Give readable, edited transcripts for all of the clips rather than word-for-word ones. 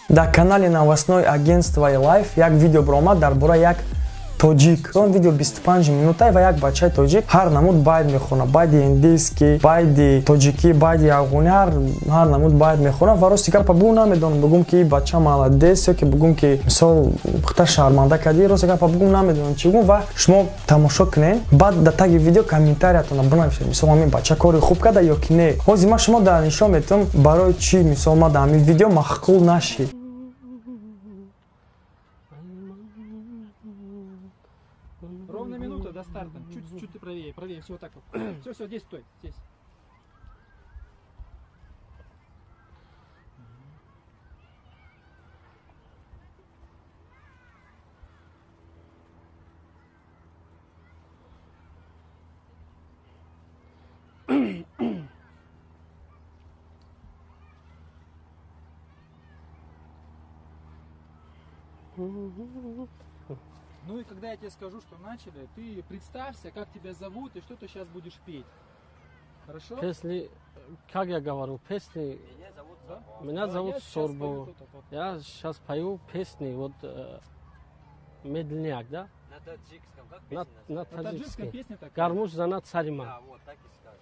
Дар канали новостной агентствои Лайф як видео баромад дар бораи як тоҷик. Он видео 25 минута ва як бачаи тоҷик ҳар намуд байд мехона, байди индийский, байди тоҷикӣ, байди афғонӣ, ҳар намуд байд мехона. Ва рости гапа бугум, намедонам, бугум ки бача молодец ё ки бугум ки мисол хата шарманда кардӣ. Рости гапа бугум, намедонам чӣ бугум. Ва шумо тамошо кунед, баъд дар таги видео комментариятонро бинависед, мисол ҳамин бача кори хуб карда ё ки не. Ҳозир ман шумо дар нишон метавам, барои чӣ мисол ман дар ҳамин видео маъқул нашид. Ровно минута до старта. Чуть-чуть правее, правее, все вот так вот. Все, все, здесь стой, здесь. Ну и когда я тебе скажу, что начали, ты представься, как тебя зовут и что ты сейчас будешь петь. Хорошо? Песни, как я говорю, песни. Меня зовут, да? Меня да, зовут Сорбо. Я сейчас пою песни, вот медленняк, да? На таджикском, как песня? На таджикском песня такая. Гармуш занат сарима. Да, вот так и скажешь.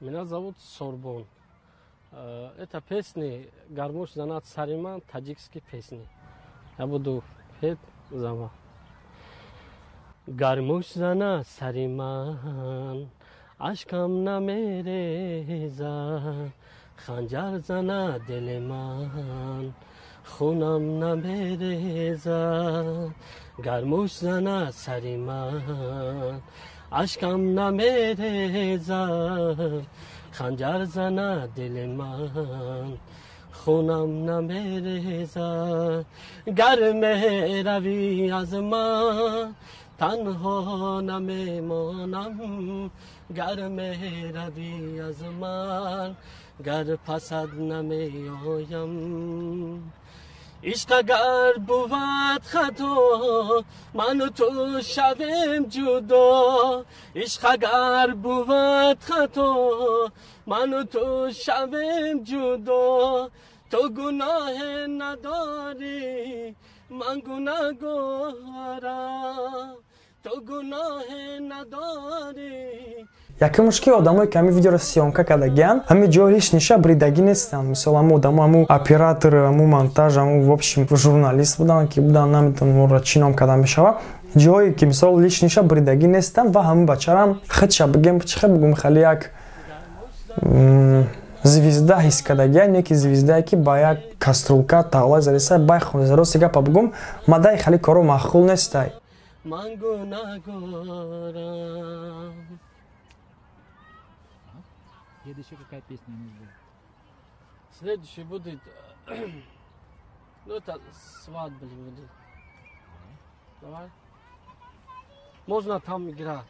Меня зовут Сорбон. Это песни Гармуш занат сарима, таджикские песни. Я буду петь за вас. Гармуш занат сариман, ашкам намерезад, ханҷар занад дили ман, хунам намерезад. Гармуш занад сари ман, ашкам намерезад, ханҷар занад дили ман, хунам намерезад. Гар меравӣ аз ман, танҳо намемонам, гар меравӣ аз ман, гар пасад намеоям. Ишқ агар бувад хато, ману ту шавем ҷудо. Ишқ агар бувад хато, ману ту шавем ҷудо. Ту гуноҳе надорӣ, ман гунаҳгорам. Ту гуноҳе надорӣ. Якумш ки одамое ки ҳамин видеоро съёмка кардагианд, ҳамин ҷо ҳеч ниша бридагӣ нестанд. Мисол ҳамун одамо, ҳамун оператор, ҳамун монтаж, ҳамун в общем журналист буданд ки буданд, наметавонам онро чӣ ном карда мешавад. Ҷое ки мисол лиш ниша бридагӣ нестанд ва ҳамун бачарам худша бигем, чӣ хел бигӯм, хеле як звезда ҳис кардагия, не ки звездае ки ба як каструлка тағлай зареса бай хонда. Рости гапа бигӯм, мадаи хеле коро маъқул нестай. Ман гунаҳгорам. Следующая какая песня у нас будет? Следующий будет, ну это свадьба будет. Давай. Можно там играть.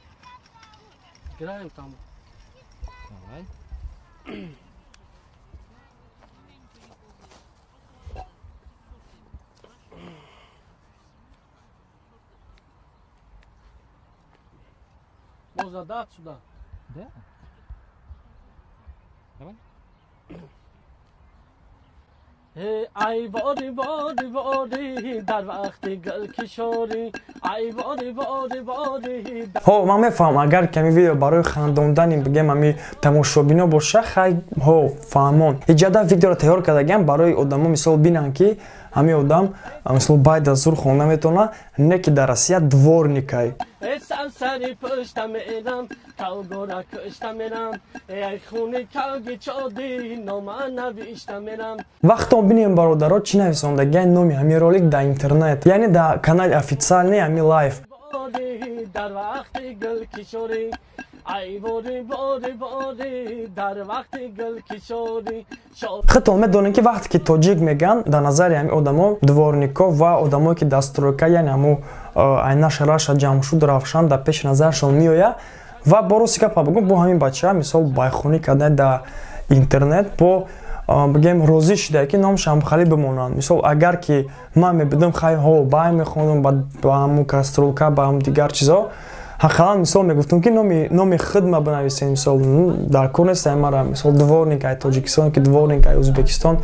Играем там. Давай. Можно, да, сюда? Да. Давай. Ай вори вори вори дар вақти гулкишорӣ, ай вори вори вори. Ҳо, ман мефаҳмам, агар ки ҳамин видео барои хандондани бигем ҳамин тамошобино боша, хай, ҳо, фаҳмон. Иҷода видеоро тайёр кардагиам барои одамо, мисол бинанд ки ҳамин одам мисол байда зур хонда метавона, не ки дар Россия дворникай. Савсари пушта мерам, калгора кушта мерам, эй хуни калги чоди нома навишта мерам. Вақто бинем, бародаро, чӣ нависондагиай номи ҳамин ролик дар интернет, яъне дар канали официальный ҳамин Лайф. Дар вақти гулкишорӣ, Ай бори бори бори дар вақти гулкишорӣ. Худтон медонем, ки вақте ки тоҷик мегӯянд, дар назари ҳами одамо дворникҳо ва одамое ки дар стройка, яъне ҳамо айнаша раша Ҷамшуд Равшан дар пеши назарашон меояд. Ва бо рости гапа бигӯм, бо ҳамин бача мисол байхонӣ карда дар интернет, бо бигем розӣ шуда, ки номшам хали бимонанд. Мисол, агар ки ман мебудам, хай ҳо бай мехондам ба ҳамун кастрюлка, ба ҳамун дигар чизо, ҳаққалан мисол мегуфтам, ки номи хидма бинависем. Мисол, дар кор нестам мара, мисол, дворник ай Тоҷикистон ки дворник ай Ӯзбекистон,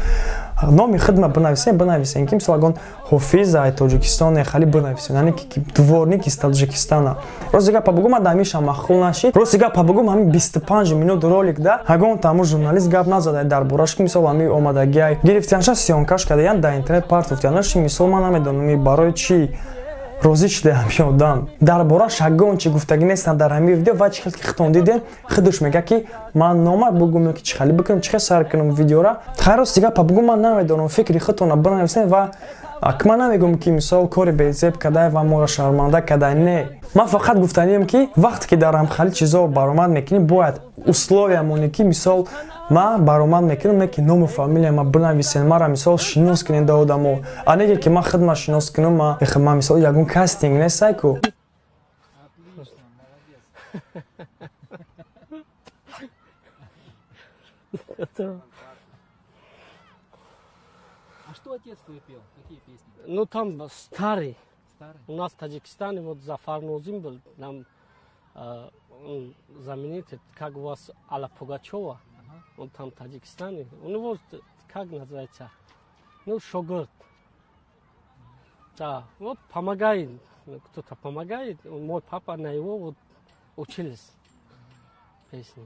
номи хидма бинависем, бинависем, ки мисол ягон ҳофиз ай Тоҷикистон хали бинависем, яъне ки дворник из Таджикистана. Рости гапа бигӯм, ман ҳамеша махул нашид. Рости гапа бигӯм, ҳамин 25 минут ролик да ягон таму журналист гап назада дар бораш, ки мисол ҳами омадагиай гирифтианша, съёмкаш кардаян, дар интернет партофтианаш. Мисол, ман намедонам, барои чӣ розӣ шуда ҳамин одам, дар бораш ягон чи гуфтагӣ нестанд дар ҳамин видео. Ва чӣ хел ки хитон дидем, худаш мега, ки ман нома бугум ё ки чӣ хали бикунам, чӣ хел сар кунам видеора. Хайр, рости гапа бугум, ман намедонам, фикри худтонро бинависем. Ва ман намегӯм, ки мисол кори безеб кадай ва моро шарманда кадай, не, ман фақат гуфтанием, ки вақте ки дар ҳамхали чизо баромад мекунем, бояд условия монем, ки мисол ман баромад мекунам, не ки ному фамилия ма бинависен, мара мисол шинос кунем да одамо, а неге ки ман худма шинос кунам. Ман мисол ягон кастинг нестай ку. Отлично, молодец. Это- А что отец твой пел? Какие песни? Ну, там старый. Старый? У нас в Таджикистане вот Зафар Нозим был, нам он знаменитый, как у вас Алла Пугачева, он там в Таджикистане. У него, как называется, ну, шогирд. Да, вот помогает, ну, кто-то помогает, мой папа на его вот учились песни.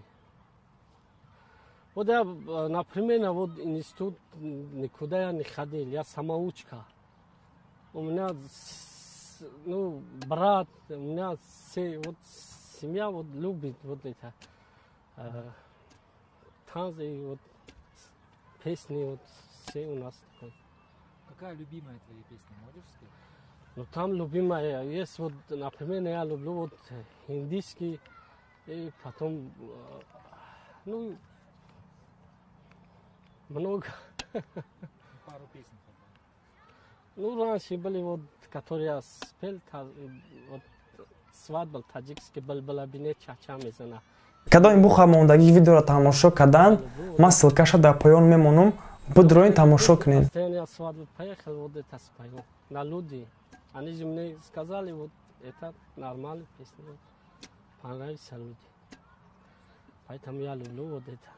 Вот я, например, вот институт никуда я не ходил, я самоучка. У меня, ну, брат, у меня все, вот семья вот любит вот это танцы, вот песни, вот все у нас такое. Какая любимая твоя песня, можешь спеть? Ну, там любимая есть, вот, например, я люблю вот индийский, и потом, ну, много. Ну, пару песен хотя бы. Ну, раньше были вот, которые я спел, вот свадьба таджикский, Булбула бине чача мезана. Кадоми буха мондагӣ видеоро тамошо кардан, ман ссылкаша дар поён мемонам, бидроин, тамошо кунед. Постоянно я свадьбу поехал, вот это спою. На люди. Они же мне сказали, вот это нормальная песня. Вот, понравится люди. Поэтому я люблю вот это.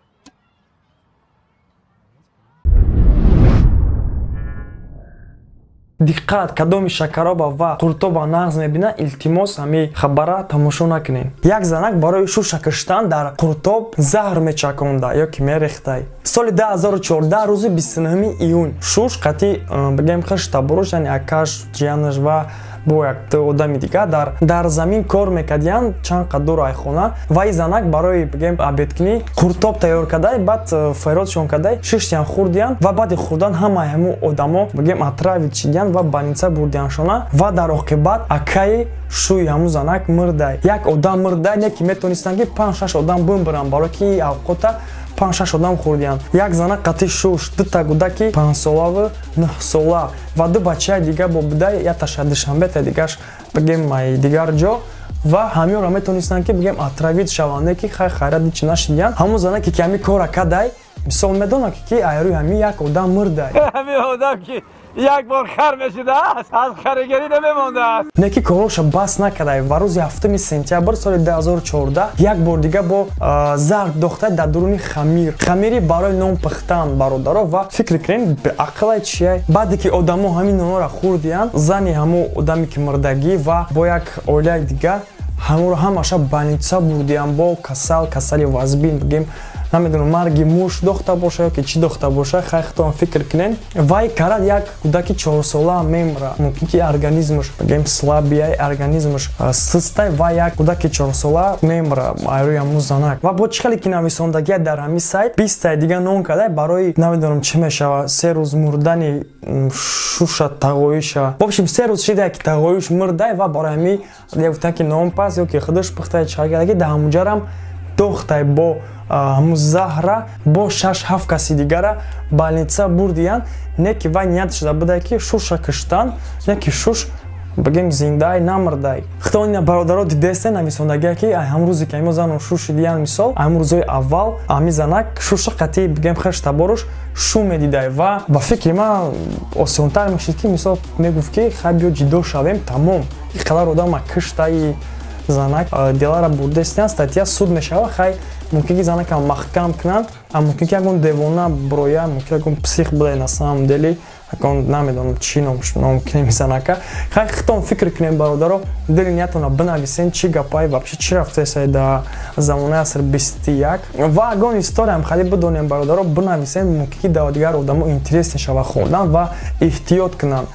Диққат, кадоми шакароба ва қуртоба нағз мебинад, илтимос, ҳами хабара тамошо накунед. Як занак барои шуша киштан дар қуртоб заҳр мечаконда ё ки мерехтай. Соли 2014, рӯзи 29 июн, шуш қатъи бигем хиш таборуш, яъне акаш, ҷиянаш ва бо як одами дигар дар замин кор мекардиянд чанд қадур айхона. Ва и занак барои бигем обедкунӣ қуртоб тайёр кардай, баъд файродшон кардай, шиштиян, хӯрдиян ва баъди хӯрдан ҳамаи ҳамун одамо бигем отравить шидиян ва больница бурдияншона. Ва дар оқибат акаи шӯи ҳамун занак мирдай. Як одам мирдай, не ки метонистанд, ки панҷ-шаш одам бимбиранд, барои ки авқота панҷ-шаш одам хӯрдиянд. Як зана қатъи шуш, дута гудаки 5-солаву 9-сола ва ду бачаи дига бо будай, якташа Душанбе, та дигаш бигем ай дигар ҷо, ва ҳамёнро метонистанд, ки бигем отравить шаванд, ки хай хайрат ҳичи нашидиянд. Ҳамун занаке ки ҳамин кора кадай, мисол медонад, ки айрӯи ҳамин як одам мирдай. Ҳамин одам ки як бор хар мешудааст, аз харигарӣ намемондааст. Не ки короша бас накардай ва рӯзи 7 сентябр соли 2014 як бор дига бо зарб дохтай дар дуруни хамир, хамири барои нон пухтан, бародаро. Ва фикр кунем, беақлай чияй, баъде ки одамо ҳамин нонора хӯрдиянд, зани ҳамун одаме ки мирдагӣ ва бо як оилаи дига ҳамонро ҳамаша больница бурдиян бо касал, касали вазбин бигем. Намедонам, марги муш дохта боша ё ки чӣ дохта боша, хай худтон фикр кунен. Вай карад як кӯдаки чорсола мемра. Мумкин ки организмаш, бигем, слабияй, организмаш систай ва як кӯдаки чорсола мемра айрӯи ҳамун занак. Ва бо чӣ хеле ки нависондагия дар ҳамин сайт, 20-таи дига нон карда барои намедонам чӣ мешава, 3 рӯз мурдани шуша тағоиша. В общем, 3 рӯз шида ки тағоиш мурдай ва барои ҳамин гуфтан ки нон пас ё ки худаш пухтай чӣ ки дар ҳамунҷарам дохтай бо ҳамун заҳра, бо шаш ҳафт каси дигара больница бурдиян. Не ки вай ният шуда буда ки шуша киштан, не ки шуш, бигем, зиндаай, намурдай. Худо ина, бародаро, дидесте нависондагия ки ҳам рӯзе ки ҳамин зану шуши диян, мисол, ҳамин рӯзои аввал ҳамин занак шуша қатъи, бигем, хеш таборуш шу медидай. Ва ба фикри ман осонтар мешид ки, мисол, мегуфт ки хай, биё ҷидо шавем, тамом. Ин қадар одама киштаи занак, делара бурдестиян, статья, суд мешава. Хай, мумкин ки занакам маҳкам кунанд, а мумкин ки ягон девона броя, мумкин ягон псих будай, на самом деле ягон намедонам чӣ ном кунем занака. Хай, худтон фикр кунем, бародаро, дили ниятона бинависен, чӣ гапай вообще, чӣ рафтесай дар замонаи асри 21. Ва ягон историям хали бидонем, бародаро, бинависен, мумкин ки дар дигар одамо интерес мешава хондан ва эҳтиёт кунанд.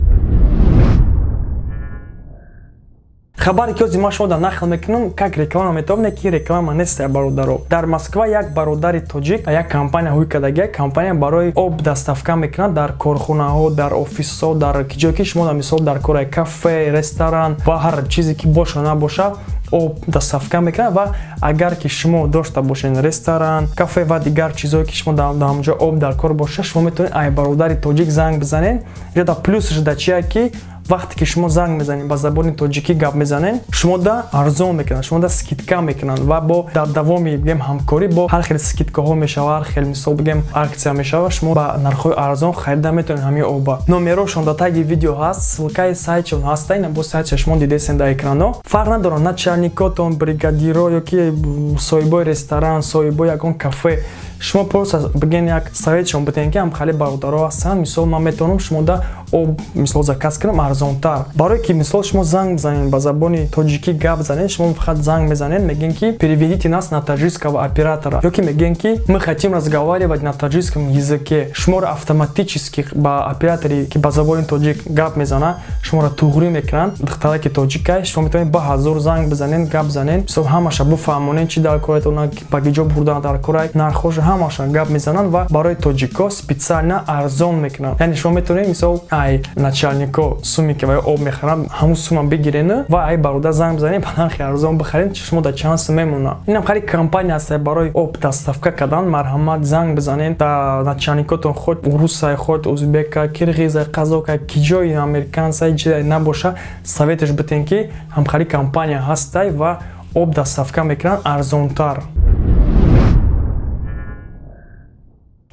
Хабаре ки ҳозир ман шумо дар нақл мекунам, как реклама метавонад, ки реклама нест, бародаро. Дар Москва як бародари тоҷик як компания ҳуй кардагия. Компания барои об доставка мекунад дар корхонаҳо, дар офисҳо, дар ҷое ки шумо, мисол, дар кора, кафе, ресторан ва ҳар чизе ки боша набоша, об доставка мекунад. Ва агар ки шумо дошта бошед ресторан, кафе ва дигар чизое ки шумо дар ҳамҷо об дар кор боша, шумо метавонед ай бародари тоҷик занг бизанед. Ҷода плюсш да чия ки вақте ки шумо занг мезанед, ба забони тоҷикӣ гап мезанед, шумо да арзон мекунанд, шумо да скидка мекунанд. Ва бо дар давоми, бигем, ҳамкорӣ бо ҳар хел скидкаҳо мешава, ҳар хел, мисол, бигем, акция мешава, шумо ба нархҳои арзон харида метавонед ҳамин оба. Номерошон дар таги видео ҳаст, ссылкаи сайтшон ҳаста, ина бо сайтша шумо дидесен дар экрано. Фарқ надорад, начальникотон, бригадиро ё ки соҳибои ресторан, соҳибои ягон кафе, шумо просто, бигем, як советшон бидиҳем ки ҳамхали бародаро ҳастанд, мисол, ман метавонам шумо да об, мисол, заказ кунам арзонтар. Барое ки, мисол, шумо занг бизанед, ба забони тоҷикӣ гап занед, шумо фақат занг мезанед, мегӯем ки переведите нас на таджикского оператора ё ки мегӯем ки мы хотим разговаривать на таджикском языке. Шуморо автоматически ба операторе ки ба забони тоҷик гап мезанад, шуморо туғрӣ мекунанд. Духтараки тоҷикай, шумо метавонед ба ҳазор занг бизанед, гап занед, мисол, ҳамаша бифаҳмонед, чӣ дар коратон, ба киҷо бурдан дар корай, нархҳоша, ҳамаша гап мезананд ва барои тоҷикҳо специально арзон мекунанд. Яъне шумо метавонед, мисол, ай начальнико суме ки вай об мехаранд, ҳамун сума бигирен ва ай бародар занг бизанед, ба нархи арзон бихаред, шумо дар чанд сум мемонад. Инам хари компания аст барои об доставка кардан. Марҳамат, занг бизанед да начальникотон, хоть урусай, хоть узбека, кирғизай, қазока, ки ҷои американсай, чизе набоша, советаш битен ки ҳамхари компания ҳастай ва об доставка мекунанд арзонтар.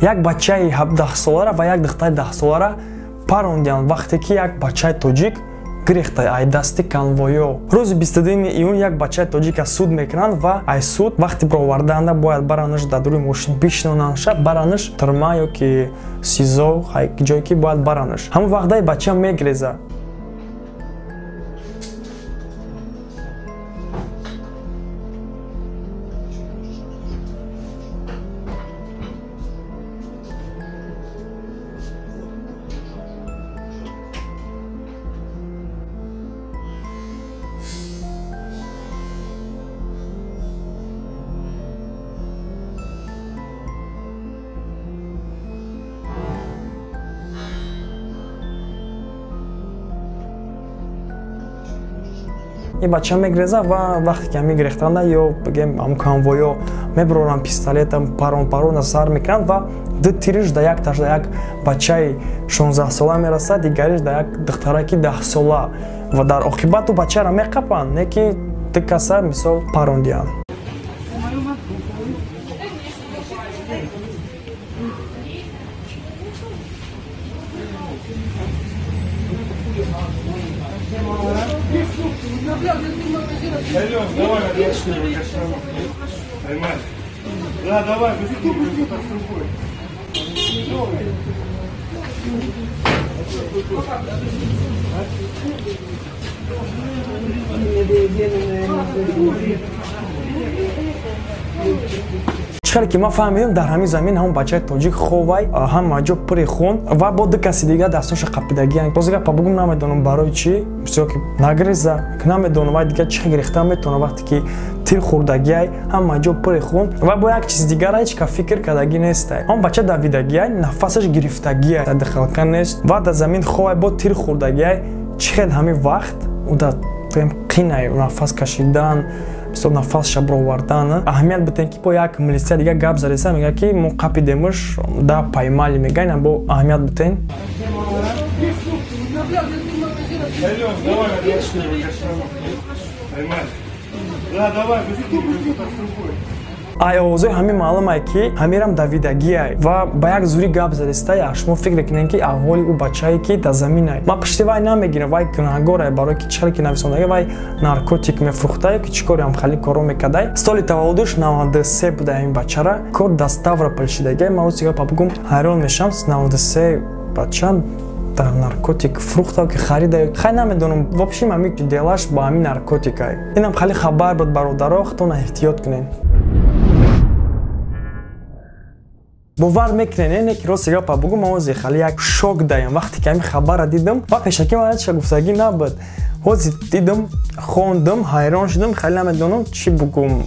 Як бачаи 17-солара ва як духтари 10-солара парондианд, вақте ки як бачаи тоҷик гирехта ай дасти конвойё. Рӯзи 22 июн як бачаи тоҷика суд мекунанд ва ай суд вақти бироварданда бояд баранаш, дар дури мошин бишинонанша, баранаш тюрьма ё ки СИЗО, ҷое ки бояд баранаш. Ҳамон вақт бача мегреза. Ин бача мегреза ва вақте ки ҳамин гирехтанда ё, бигем, ҳамн конвойё мебуроранд пистолетам, парон парона сар мекунанд ва ду тириш да якташ да як бачаи 16-сола мерасад, дигариш да як духтараки 10-сола. Ва дар оқибат ӯ бачаро меқапанд, не ки ду каса, мисол, парондианд. Да, давай, быстрее, быстрее, Чӣ хеле ки ман фаҳмидам, дар ҳамин замин ҳамон бачаи тоҷик ховай, ҳама ҷо пури хун ва бо ду каси дига дастонша қапидагиян. Боз гапа бугум, намедонам барои чӣ, бисёр ки нагреза, намедонам вай дига чӣ гирифта метавона, вақте ки тир хӯрдагиай, ҳама ҷо пури хун ва бо як чиз дигара ҳеч ка фикр кардагӣ нестай. Он бача давидагиай, нафасаш гирифтагиай, дыхалка нест ва дар замин ховай, бо тир хӯрдагиай. Чӣ хел ҳамин вақт уда қинай нафас кашидан, мисол нафасша бировардан. Аҳамият битен, ки бо як милисия дига гап задеса, мега ки мо қапидемуш да поймали, мега. Ина бо аҳамият битен. Ай овозои ҳамин маълумае, ки ҳамирам давидагиай ва ба як зурӣ гап задистая. Шумо фикр кунед, ки аҳволи ӯ бачае, ки дар заминай. Ман пишти вай намегирам, вай гунаҳгорае, барое ки чӣ хеле ки нависондаги, вай наркотик мефурӯхтаю ки чӣ кори ҳам хали коро мекардай. Соли таваллудуш 93 буда ҳамин бачара, кор дар Ставрополь шидагиай. Ман рости гапа бугум, ҳайрон мешавам, 93 бача дар наркотик фурӯхта ки харида, хай намедонам. В общем, ҳамин делаш ба ҳамин наркотикай. Инам хали хабар буд, бародаро, худтона эҳтиёт кунед. Бовар мекунед, не ки рости гапа бугум, ман ҳозир хали як шок даям вақте ки ҳамин хабарра дидам ва пешакӣ ман ҳеча гуфтагӣ набуд. Ҳозир дидам, хондам, ҳайрон шудам, хеле намедонам чӣ бугум.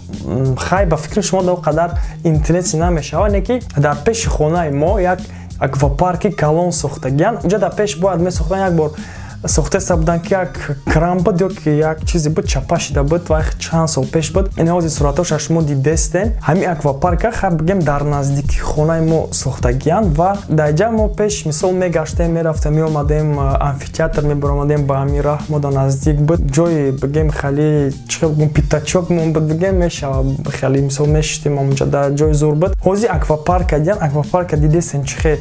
Хай, ба фикри шумо дар қадар интереси намешавад, не ки дар пеши хонаи мо як аквапарки калон сохтагиян. Унҷа дар пеш бояд месохтан, як бор сохтеста будан, ки як кран буд ё ки як чизе буд, чапа шида буд ва чанд сол пеш буд. Ин ҳозир суратҳоша шумо дидестен. Ҳамин аквапарка, хай бигем, дар наздики хонаи мо сохтагиянд ва дар ҷа мо пеш мисол мегаштем, мерафтем, меомадем, амфитеатр мебаромадем, ба ҳамин раҳ мо дар наздик буд. Ҷои бигем хали чӣ бигум, пятачок мон буд, бигем мешава, хали мисол мешиштем онҷа, дар ҷои зур буд. Ҳозир аквапарка диян, аквапарка дидестен, чӣ хел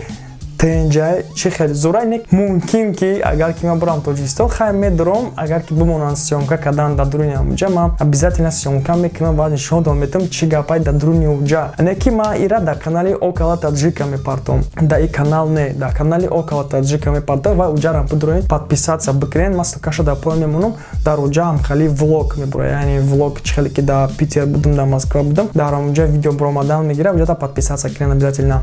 тенҷай, чӣ хел зурай. Не мумкин ки агар ки ман бурам Тоҷикистон, хай медурам, агар ки бимонанд съёмка кардан дар дуруни ҳамуҷа, ман обязательно съёмка мекунам ва нишонтон метам чӣ гапай дар дуруни уҷа. Не ки ман ира дар канали Около Таджика мепартом, дар и канал не, дар канали Около Таджика мепартом ва уҷарам бидуроед, подписаться бикунед. Ман ссылкаша дар поён мемонам. Дар уҷа ҳам хали влог мебурад, яъне влог чӣ хеле ки дар Питер будам, дар Москва будам, дар ҳамуҷа видео буромадан мегирад. Уҷа подписаться кунед обязательно.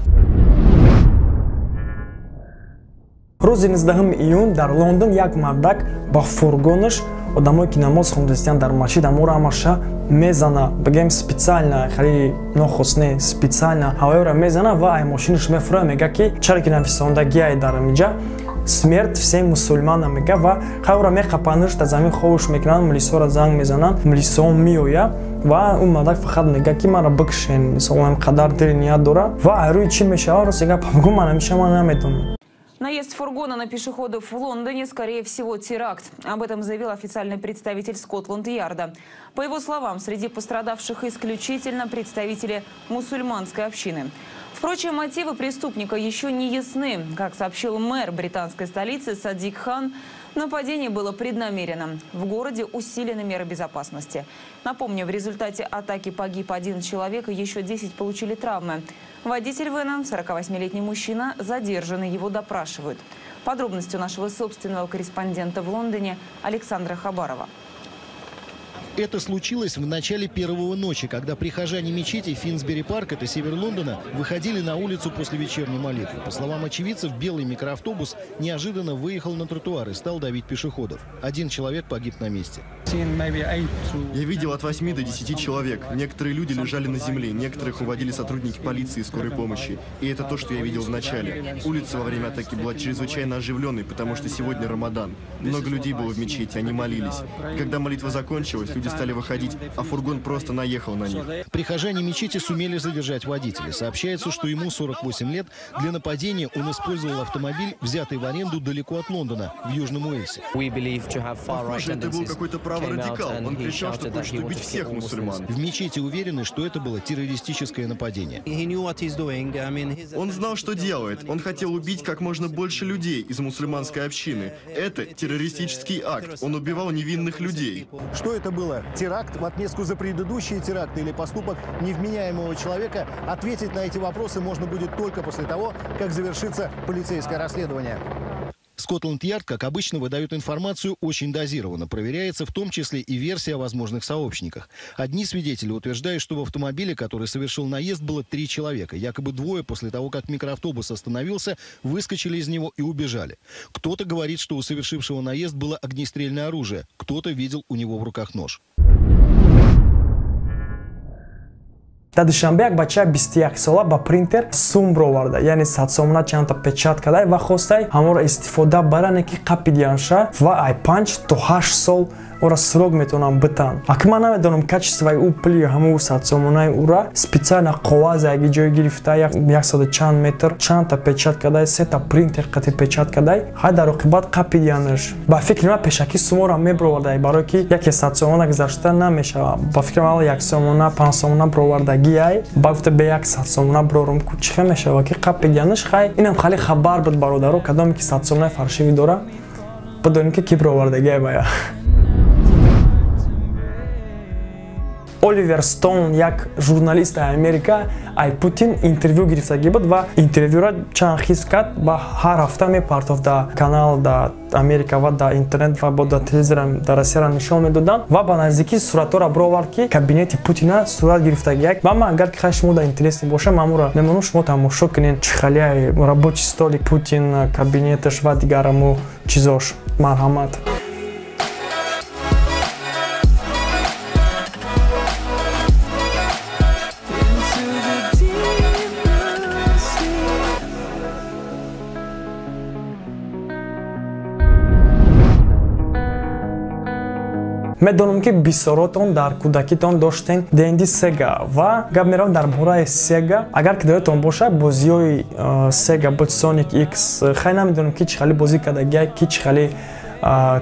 Рӯзи 19 июн дар Лондон як мардак ба фургонаш одамое, ки намоз хондастиянд дар масҷид, аморо ҳамаша мезана, бигем специально, хеле нохост не, специально ҳавоёро мезана ва ай мошинаш мефурояд, мега ки чаро ки нависондагиай дар инҷа смерть всем мусульманам мега ва хайро меқапанаш, дар замин ховуш мекунанд, милисоро занг мезананд, милисо меояд ва он мардак фақат мега ки маро бикушен, мисол қадар дили ният дорад ва рӯи чӣ мешавад, рости гап бигӯ, ман ҳамеша ман намедонам. Наезд фургона на пешеходов в Лондоне, скорее всего, теракт. Об этом заявил официальный представитель Скотланд-Ярда. По его словам, среди пострадавших исключительно представители мусульманской общины. Впрочем, мотивы преступника еще не ясны. Как сообщил мэр британской столицы Садик Хан, нападение было преднамеренным. В городе усилены меры безопасности. Напомню, в результате атаки погиб один человек и еще 10 получили травмы. Водитель вэна, 48-летний мужчина, задержан, его допрашивают. Подробности у нашего собственного корреспондента в Лондоне Александра Хабарова. Это случилось в начале первого ночи, когда прихожане мечети Финсбери-парк, это север Лондона, выходили на улицу после вечерней молитвы. По словам очевидцев, белый микроавтобус неожиданно выехал на тротуар и стал давить пешеходов. Один человек погиб на месте. Я видел от 8 до 10 человек. Некоторые люди лежали на земле, некоторых уводили сотрудники полиции и скорой помощи. И это то, что я видел в начале. Улица во время атаки была чрезвычайно оживленной, потому что сегодня Рамадан. Много людей было в мечети, они молились. И когда молитва закончилась, люди стали выходить, а фургон просто наехал на них. Прихожане мечети сумели задержать водителя. Сообщается, что ему 48 лет. Для нападения он использовал автомобиль, взятый в аренду далеко от Лондона, в Южном Уэльсе. Похоже, это был какой-то праворадикал. Он кричал, что хочет убить всех мусульман. В мечети уверены, что это было террористическое нападение. Он знал, что делает. Он хотел убить как можно больше людей из мусульманской общины. Это террористический акт. Он убивал невинных людей. Что это было? Теракт в отместку за предыдущие теракты или поступок невменяемого человека? Ответить на эти вопросы можно будет только после того, как завершится полицейское расследование. Скотланд-Ярд, как обычно, выдает информацию очень дозированно. Проверяется в том числе и версия о возможных сообщниках. Одни свидетели утверждают, что в автомобиле, который совершил наезд, было 3 человека. Якобы 2 после того, как микроавтобус остановился, выскочили из него и убежали. Кто-то говорит, что у совершившего наезд было огнестрельное оружие. Кто-то видел у него в руках нож. Дар Душанбе як бачаи 21-сола ба принтер сум бироварда, яъне 100 сомона чандта печать кардай ва хостай ҳамонро истифода баране, ки қапидиянша ва ай 5 то 8 сол ора срок метавонам битан. Аки ман намедонам качествои ӯ пули ҳамун 100 сомонаи ӯра специально қоғаз яги ҷой гирифта, яксаду чанд метр чандта печать кардай, сета принтер қати печать кардай, ҳай дар оқибат қапидиянаш. Ба фикри ман, пешакӣ суморо мебировардай, барое ки яке 100 сомона гузашта намешавад. Ба фикри ман, 1 сомона, 5 сомона бировардагиай, ба гуфта бе 100 сомона бирорум ку чӣ хел мешава, ки қапидиянаш. Хай, инам хали хабар буд, бародаро. Кадоме ки 100 сомонаи фаршивӣ дора, бидонем, ки бировардагиай. Бая Оливер Стоун, як журналисти Америка, ай Путин интервю гирифтагӣ буд ва интервюро чанд хис кард ва ҳар ҳафта мепартофт дар канал дар Америка ва дар интернет ва бо дар телевизор дар Россияро нишон медоданд. Ва ба наздикӣ суратҳоро бировард, ки кабинети Путина сурат гирифтагиак. Ва ман, агар ки хай шумо дар интересный боша, ман мемонам, шумо тамошо кунед, чӣ халияи рабочий столи Путин, кабинеташ ва дигараму чизош. Марҳамат. Медонам, ки бисёротон дар кӯдакитон доштен Денди Сега ва гап меравам дар бораи Сега. Агар ки доятон боша, бозиҳои Сега буд, Sonic X. Хай, намедонам, ки чӣ хали бозӣ кардагия, ки чӣ хали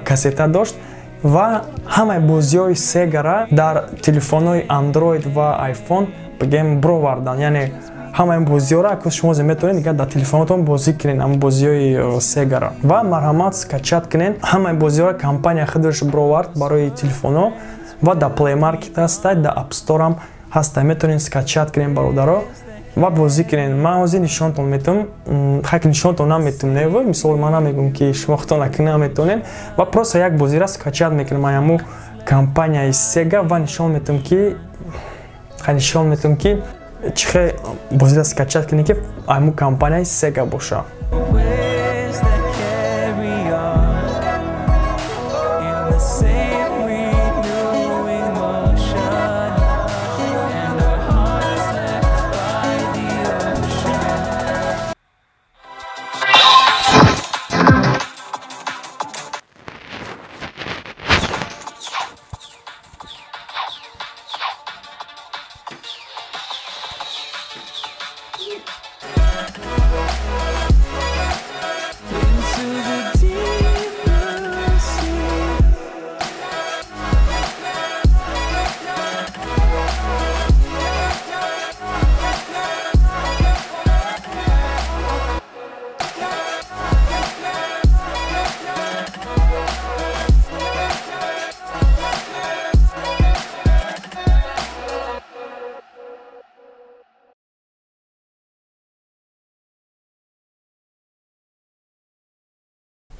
кассета дошт. Ва ҳамаи бозиҳои Сегара дар телефонҳои Android ва iPhone бигем бировардан, яъне ҳамаи бозиҳоро акнун шумо метавонед дигар дар телефонотон бозӣ кунед, ҳамн бозиҳои Сегара. Ва марҳамат, скачать кунед ҳамаи бозиҳоро. Компания худаш бировард барои телефонҳо ва дар Play Market ҳастай, дар App Store ҳам ҳастай. Метавонед скачать кунед, бародаро, ва бозӣ кунед. Ман ҳозир нишонтон метавам, хайки нишонтон наметавам, не, мисол ман намегӯм, ки шумо худтон акӣ наметавонед. Ва просто як бозиро скачать мекунем ҳаму компанияи Сега ва нишон метавам, ки хай нишон метавам, ки чӣ хел бозиро скачать кунед, ки ҳамун компанияи Сега боша. Waves that carry on in the same renewing motion, and our hearts left by the ocean. Into the deep blue sea.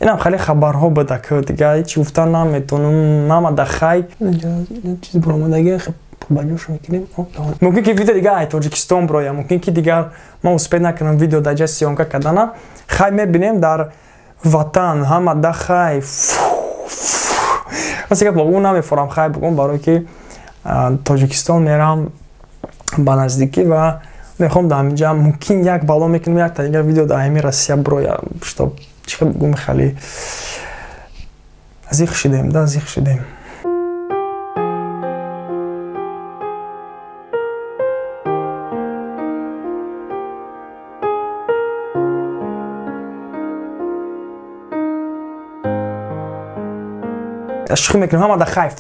Инам хеле хабарҳо буда, ки дигар ҳеҷ гуфта наметонам. Намада, хай, чиз баромадаги баҷош мекунем. Мумкин ки видео дигар ай Тоҷикистон бироя, мумкин ки дигар ман успеть накунам видео дар ҷа съёмка кардана. Хай, мебинем. Дар ватан ҳамада хай. Ман гап бо намефорам, хай бигӯм, барое ки Тоҷикистон мерам ба наздикӣ ва мехоҳам дар ҳаминҷа мумкин як бало мекунем, якта дигар видео дар ҳамин Россия бироя, чтоб чӣ бигӯм, хеле зиқ шидем да, зиқ шидем. Шӯхӣ мекунем. Ҳамада хайр.